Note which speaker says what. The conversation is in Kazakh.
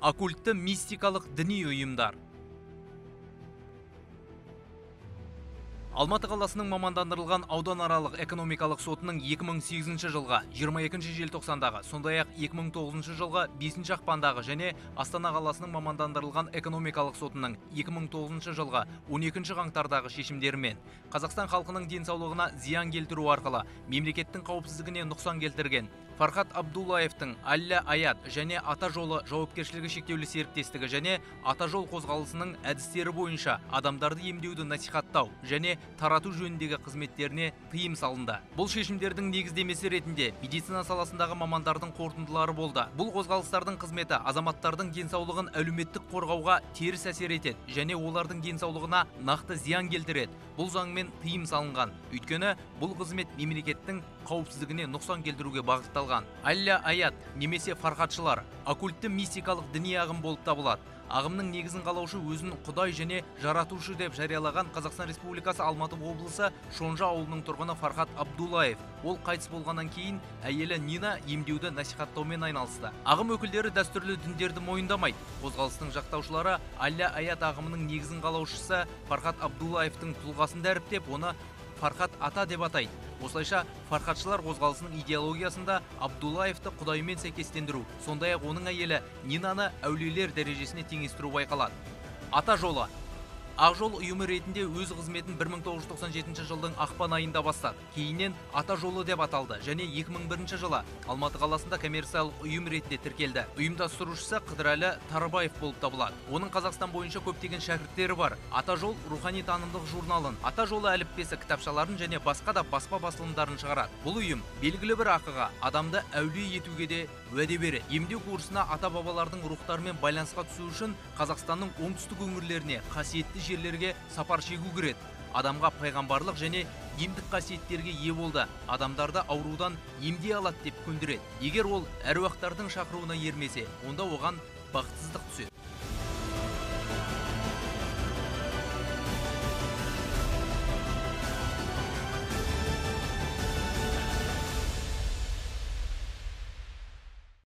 Speaker 1: Оккультті мистикалық діни ұйымдар. Алматы қаласының мамандандырылған ауданаралық экономикалық сотының 2008 жылғы 22 желтоқсандағы, сондай-ақ 2009 жылғы 5 ақпандағы және Астана қаласының мамандандырылған экономикалық сотының 2009 жылғы 12 қаңтардағы шешімдерімен Қазақстан халқының денсаулығына зиян келтіру арқылы мемлекеттің қауіпсіздігіне нұқсан келтірген Фархат Абдуллаевтың Алла Аят және Ата жолы жауапкершілігі шектеулі серіктестігі және Ата жол қозғалысының әдістері бойынша адамдарды емдеуді насихаттау және тарату жөніндегі қызметтеріне тыйым салынды. Бұл шешімдердің негіздемесі ретінде медицина саласындағы мамандардың қорытындылары болды. Бұл қозғалыстардың қызметі азаматтардың денсаулығын әлеуметтік қорғауға теріс әсер етеді және олардың денсаулығына нақты зиян келтіреді. Бұл заңмен тыйым салынған. Өйткені бұл қызмет мемлекеттің қауіпсіздігіне нұқсан келтіруге бағытталған. Алла Аят немесе Фархатшылар оккультті мистикалық діни ағым болып табылады. Ағымның негізін қалаушы өзін Құдай және жаратушы деп жариялаған Қазақстан Республикасы Алматы облысы Шонжа ауылының тұрғыны Фархат Абдуллаев. Ол қайтыс болғаннан кейін әйелі Нина емдеуді насихаттаумен айналысты. Ағым өкілдері дәстүрлі діндерді мойындамайды. Қозғалыстың жақтаушылары Алла Аят ағымының негізін қалаушысы Фархат Абдуллаевтың тұлғасын дәріптеп, оны Фархат ата деп атайды. Осылайша Фархатшылар қозғалысының идеологиясында Абдуллаевты Құдаймен сәйкестендіру, сондай-ақ оның әйелі Нинаны әулиелер дәрежесіне теңестіру байқалады. Ата жолы Ақ жол ұйымы ретінде өз қызметін 1997 жылдың ақпан айында бастады. Кейіннен Ата жолы деп аталды және 2001 жылы Алматы қаласында коммерциялық ұйым ретінде тіркелді. Ұйымдастырушысы Қыдырәлі Тарыбаев болып табылады. Оның Қазақстан бойынша көптеген шәкірттері бар. Ата жол рухани танымдық журналын, Ата жолы әліппесі кітапшаларын және басқа да баспа басылымдарын шығарады. Бұл ұйым белгілі бір ақыға адамды әулие етуге де уәде береді. Емдеу курсына ата-бабалардың рухтарымен байланысқа түсу үшін Қазақстанның оңтүстік өңірлеріне, қасиетті жерлерге сапар шегу кіреді. Адамға пайғамбарлық және емдік қасиеттерге ие болды. Адамдарды аурудан емдей алады деп көндіреді. Егер ол әруақтардың шақыруына ермесе, онда оған бақытсыздық түседі.